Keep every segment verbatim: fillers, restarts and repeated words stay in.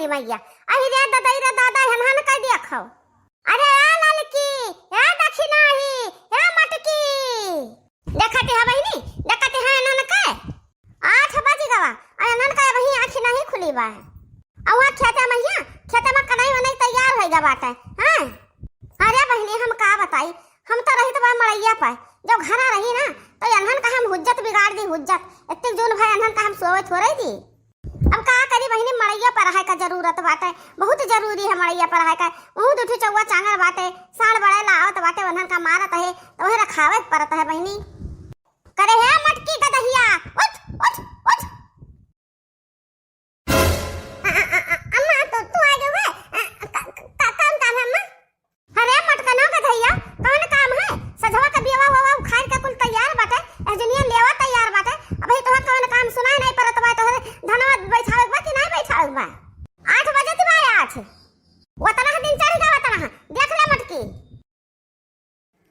मैया, अहि रे ददई रे दादा, हनहन कइ दिया खाओ। अरे ए ललकी, ए दखिनाही, ए मटकी। देखत है बहिनी, देखत है इन्हन के? आठ बजि गवा, अउर इन्हन के अबहीं आँखी नहीं खुली बा। अउर खेते में हिया, खेते में कनई वनई तैयार होइ गा बाटे, हाँ? अरे बहिनी, हम का बताई, हम तो रहित बा मड़इया पर, जब घरा रही ना, तो इन्हन का हम हुज्जत बिगाड़ दी, हुज्जत। इतनी जून भर इन्हन का हम सोवे थोड़े दी। अब का करी बहिनी, मड़इया पर रहे का जरूरत बाटे, बहुत जरूरी है मड़इया पर रहे का। वहू दुठू चौवा चांगर बाटे, साँड़ बड़े लावत बाटे, उन्हन का मारत है, तो वही रखावे के परत है बहिनी। करे हे मटकी गदहिया, उठ, उठ, उठ। अ, अ, अ, अ, अम्मा, तो तू आ गयो है? अ, अ, का, का, का काम काम है अम्मा? अरे मटकनो गदहिया, कौन काम है? सझवा के बियवा ववा उखाड़ के कुल तैयार बाटे, ए दुनिया लेवा तैयार बाटे। अबही तोहर कौन काम सुनाई नहीं परत बा? तोहरे धनवा बैठावे के बा कि नहीं बैठावे के बा? आठ बजे दिवा आठ। वतना दिन चढ़ गया, वतना। देख ले मटकी।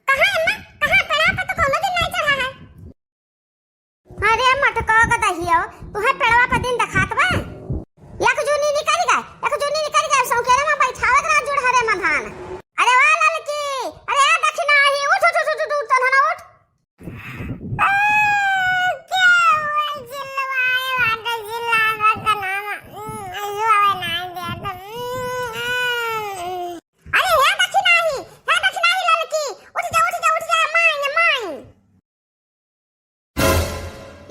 कहाँ अम्मा? कहाँ? पेड़वा पर तो कौनो दिन नहीं चढ़ा है। अरे मटको गदहियो, तुहे पेड़वा पर दिन देखात बा? एक जूनी निकल गए, एक जूनी निकल गए, सौकेरे में बैठावे के रहा जुड़हरे में धान। अरे वाह ललकी, अरे ए दखिनाही, उठ, उठ, उठ, उठ, उठ, उठ, उठ, उठ। आ, क्या हुआ? चिल्लवाए बाटे, चिल्लावे के नाम, हम्म, जुआवे ना देत, हम्म, हम्म। अरे हे दखिनाही, हे दखिनाही ललकी, उठ जा, उठ जा, उठ जा, माई, माई।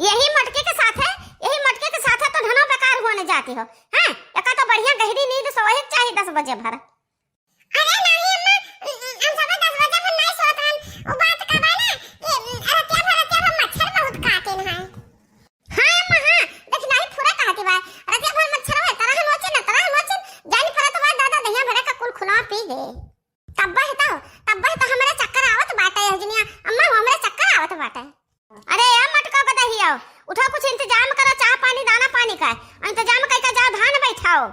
यही मटके के साथ है, यही मटके के साथ है तो धनो बेकार होने जाती हो, हैं? एका तो बढ़िया गहरी नींद सोए के चाही दस बजे भर। अरे नहीं अम्मा, हम सब दस बजे भर नहीं सोत हन। वो बात का बा ना कि रतिया भर, रतिया भर मच्छर बहुत काटे हैं। हाँ अम्मा, हाँ, देख नाही पूरा कहती बा। रतिया भर मच्छर होए, तरह नोचे न, तरह नोचे न। जानी परत बा दादा, दहिया भरे का कुल खुला पी गए। तब्बे तो, तब्बे तो हमरे चक्कर आवत बाटे, यह दुनिया, अम्मा, हमरे चक्कर आवत बाटे। अरे ए मटका गदहिया, उठो, कुछ इंतजाम करो, चाह पानी, दाना पानी का इंतजाम करके जाओ, धान बैठाओ।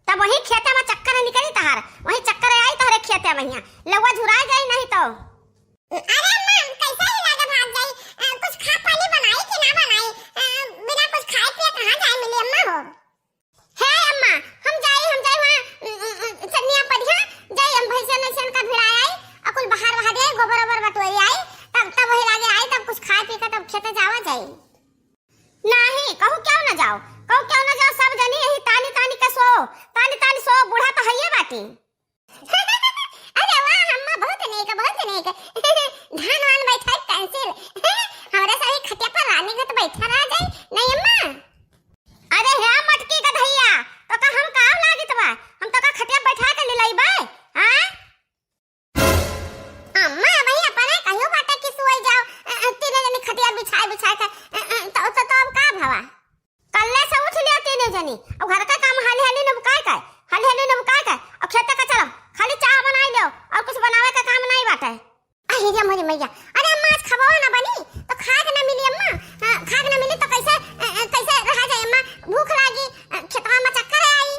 तब वही खेते में चक्कर निकली तहार, वही चक्कर आई तोहरे खेते में, हियाँ लउआ झुराई जाई नहीं तो। अरे अम्मा, कैसे ही लागे भाग जाई? अ, कुछ खा पानी बनाई कि ना बनाई? अ, बिना कुछ खाए पिए कहाँ जाए मिली अम्मा हो? हे अम्मा, हम जाई, हम जाई वहाँ, उम, उम, उम, चनिया पड़िया, जाई हम भैंसन वैसन का भिड़ाए आई, अ कुल बहार वहार आई, गोबर ओबर बटोरी आई, तब, तब वही लागे आई, तब कुछ खाए पी के तब खेते जावा जाई। नाही, कहूँ क्यों ना जाओ, कहूँ क्यों ना जाओ, सब जनी यही तानी तानी के सो, तानी तानी सो, बूढ़ा तो हइये बाटी। अरे वाह अम्मा, बहुत नीक, बहुत नीक। धान वान बैठाई cancel। हमरे सभी खटिया पर रानी गत बैठा रह जाई, नहीं अम्मा? अरे हे मटकी गदहिया, तो का हम का लागित बा? हम तो का खटिया बैठा के ले लई बा? हाँ? अम्मा, वही अपने कहियो बाटे कि सोई जाओ, अ, अ, तीनों जनी खटिया बिछाए बिछाए के, अ, अ, तो, तो, तो अब का भवा? कल्ले से उठ लियो तीनों जनी, अब घर का काम हाली हाली निपटाए के, हाली हाली निपटाए के, अब खेते का चलो, खाली चाह बनाई लियो, और कुछ बनावे का काम नहीं बाटे। अरे रे मोरी मैया, अरे अम्मा, आज खबवा ना बनी, तो खाए के ना मिली अम्मा, अ, खाए के ना मिली तो कैसे, अ, अ, कैसे रहा जाए अम्मा, भूख लागी, अ, खेतवा में चक्कर आई।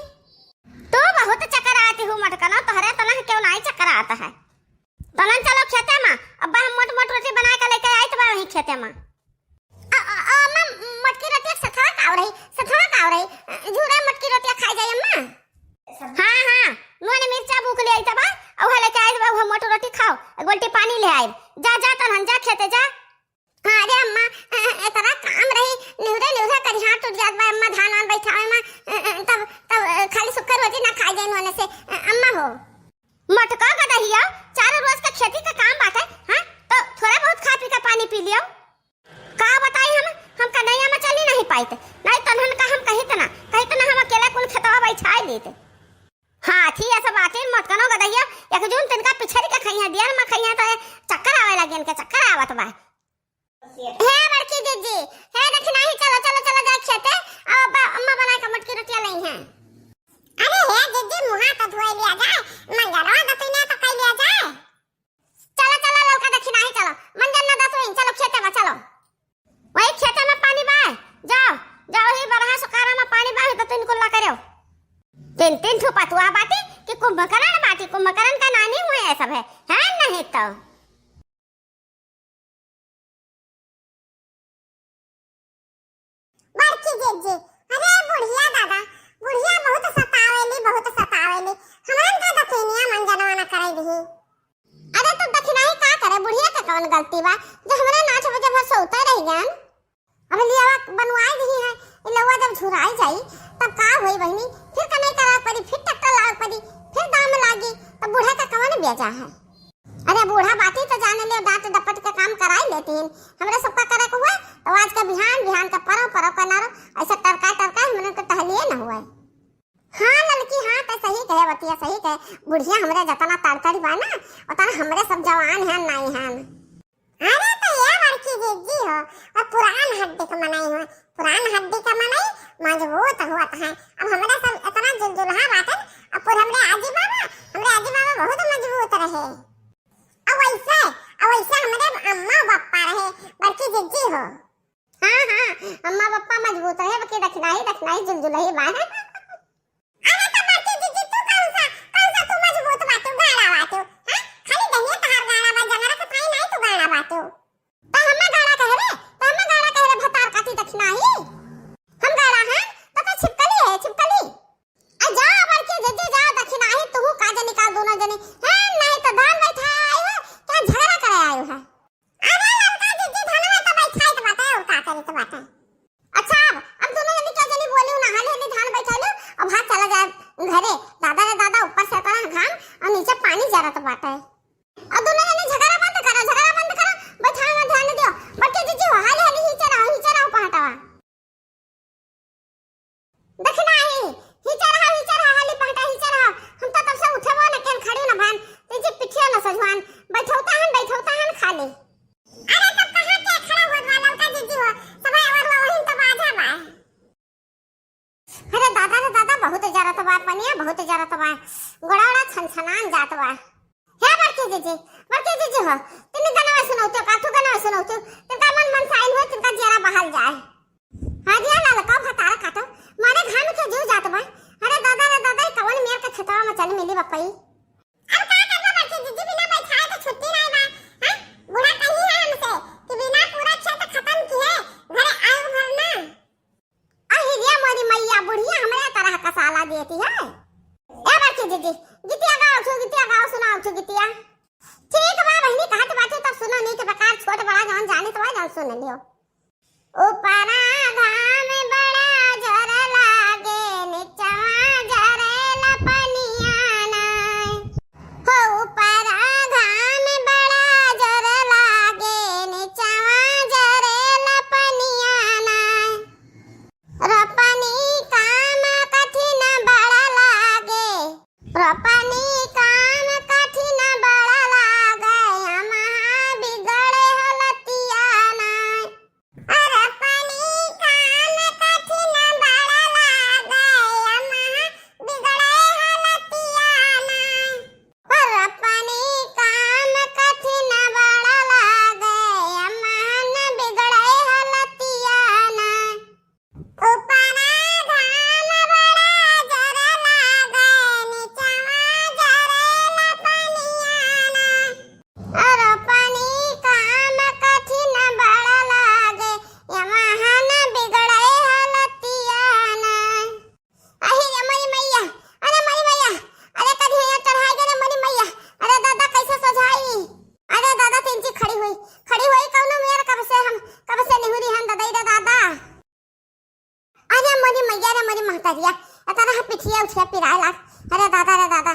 तू बहुत चक्कर आती हूँ मटकनो, तोहरे तना क्यों नहीं चक्कर आता है? तलन चलो खेते में, अब्बा हम मोट मोट रोटी बना के लेके आई तो वही खेते में। अ, अ, अ, अम्मा, मोटकी रोटी सथवा का रही, सथवा का रही, झूरे मोटकी रोटी खाई जाई अम्मा। हाँ, हाँ, नून मिर्चा बूक ले आई तबा, अउ हले के आई तबा, वो मोट रोटी खाओ, एक बाल्टी पानी ले आई। जा, जा तलन, जा खेते जा। हाँ, अरे अम्मा, अ, अ, इतना काम रही, निहुरे निहुरे करी हाथ टूट जात बा अम्मा, धान वान बैठावे में, अ, अ, तब, तब, अ, खाली सुक्खा रोटी ना खाई जाए नून से, अ, अम्मा हो। मटका गदहिया, चार रोज का खेती का काम बाटे, हाँ? तो थोड़ा बहुत खा पी के पानी पी लियो। का बताई हम, हम कन्हैया में चली नहीं पाइत, नहीं तनहन का हम कहित ना, कहित ना हम अकेले कुल खेतवा बैठाए लेते। हाँ, थी ऐसा बातें मटकनो गदहिया, एक जून तिनका पिछड़ी के खइया, दियर में खइया तो ये चक्कर आवे लगे, इनके चक्कर आवत बा। हे बड़की दीदी, हे दखिनाही, चलो, चलो, चलो, जा खेते, अब अब्बा, अम्मा बना के मोटकी रोटियां लई हैं। अरे हे दीदी, मुँह हाथ धोए लिया जाए, मंजनवा दतुइया तो कई लिया जाए। चलो, चलो, ललका दखिनाही, चलो, मंजन ना दतुइन, चलो खेते में, चलो। वही खेते में पानी बा, जाओ, जाओ, ही बरहा सुकारा में पानी बा, तो तुम कुल्ला करो। तीन, तीन ठो पतुआ बाटी कि कुंभकर्ण बाटी, कुंभकर्ण का नानी हुए ये सब है, है नहीं तो। बड़की जीजी, अरे बुढ़िया दादा, बुढ़िया बहुत सतावे कौन गलती बा जो हमरा आठ बजे भर सोते रह गए? अब लियावा बनवाई दिही है, ई लउवा जब झुराई जाई, तब का होई बहिनी? फिर कनई करावे पड़ी, फिर ट्रैक्टर लावे पड़ी, फिर दाम लागी, तब बूढ़ा का कवन बेजा है? अरे बूढ़ा बाटी तो जाने ले, डांट डपट के काम कराई लेती हैं। हमरे सबका करे के हुए, तो आज का बिहान, बिहान का परव, परव का नारो, ऐसे टरकाए, टरकाए हमरे के टहलिए न हुए। हाँ ललकी, हाँ, तो सही कहे, बतिया सही कहे। बुढ़िया हमरे जतना तड़तड़ी बा ना, उतना हमरे सब जवान हैं, नाई हैं। अरे तो ये बड़की जिज्जी हो, और पुरान हड्डी के मनई हो, पुरान हड्डी के मनई मजबूत होत है। अब हमरे सब इतना जुलजुलहा बाटन, अब पूरे हमरे आजी बाबा, हमरे आजी बाबा बहुत मजबूत रहे। अब वैसे, अब वैसे हमरे अम्मा बप्पा रहे, बड़की जिज्जी हो। हाँ, हाँ, अम्मा बप्पा मजबूत रहे, बाकी दखिनाही, दखिनाही जुलजुलही बा। अरे तो बड़की जिज्जी, तू कौन सा, कौन सा तू मजबूत बाटू, गाड़ा बाटू, हाँ? खाली दहिया तहार गाड़ा बा, जंगरा के थाई नाई तू गाड़ा बाटू। तो हम्मा गाड़ा कहे रे, तो हम्मा गाड़ा कहे रे, भतार काटी दखिनाही। हम गाड़ा हैं, तो का छिपकली है, छिपकली। आ जा बड़की जिज्जी, जा दखिनाही, तू का जनी का दोनों जनी, हैं? नहीं तो धान बैठा आयो है, क्या झगड़ा करे आयो है? अरे ललका जिज्जी, धनवा तो बैठाइत बाटे, और का करित बाटे? अच्छा, अब, अब दोनों जनी क्या जनी बोली ना, हाली हाली धान बैठा लो, अब हाथ चला जाए घरे। दादा रे दादा, ऊपर से इतना घाम और नीचे पानी जरत बाटे। अब दोनों जनी झगड़ा बंद करो, झगड़ा बंद करो, बैठावे में ध्यान दियो। बड़की जिज्जी हो, हाली हाली हीचे रहो, हीचे रहो पहटवा। दखिनाही, हीचे रहा, हीचे रहा, हाली पहटा हीचे रहा। हम तो तब से उठे वो न केन खड़ी न भान, तेजी पिठिया न सजवान, बैठौता हन, बैठौता हन खाली। अरे तब कहाँ के खड़ा होत बा ललका जिज्जी हो, सब और वही तो बाजा बा। अरे दादा रे दादा, बहुत जरत बा पनिया, बहुत जरत बा, गोड़ा ओड़ा छनछनान जात बा। हे बड़की जिज्जी, बड़की जिज्जी हो, तिनी गनवा सुनौते, काथू गनवा सुनौते, तिनका मन मन साइन हो, तिनका जियरा बहल जाए। हाँ जी, ललका भतार काटो, मारे घाम के जीव जात बा। अरे दादा रे दादा, ई कवन मेर के खेतवा में चल मिली बपई। अब का करबा बड़की जिज्जी, बिना बैठाए तो छुट्टी नाई बा। हाँ? बूढ़ा कही है हमसे कि बिना पूरा खेत खत्म किए घरे आयो भर ना। अहिरिया मोरी मैया, बुढ़िया हमरे तरह का साला देती है। ए बड़की जिज्जी, गीतिया गाओ छो, गीतिया गाओ, सुनाओ छो गीतिया। ठीक बा बहिनी, कहत बाटे तब सुनो नीक प्रकार, छोट बड़ा जौन जानित बा जौन सुन लियो। ऊपरा घाम बड़ा जोर लागे, निचवा जरेला पनिया नाय। हो ऊपरा घाम बड़ा जोर लागे, निचवा जरेला पनिया नाय। रोपनी काम कठिन बड़ा लागे, रोपनी काम कठिन बड़ा लागे, अमहा बिगड़े हलतिया नाय। रोपनी काम कठिन बड़ा लागे, अमहा बिगड़े हलतिया नाय। रोपनी काम कठिन बड़ा लागे, अमहा बिगड़े हलतिया नाय। ऊपरा घाम बड़ा जोर लागे, निचवा जरेला पनिया नाय। रोपनी काम कठिन बड़ा लागे, अमहा बिगड़े हलतिया नाय। अहि रे मोरी मैया, अरे मोरी मैया, अरे करिहैया चढ़ाई गे रे मोरी मैया, अरे दादा कैसे सजाई, अरे दादा तिनची खड़ी हुई, खड़ी हुई कौनो मेर, कब से हम, कब से निहुरी हन ददई रे दादा। अरे मोरी मैया रे मोरी महतरिया, इतना पिठिया उठिया पिराए लाग। अरे दादा रे दादा,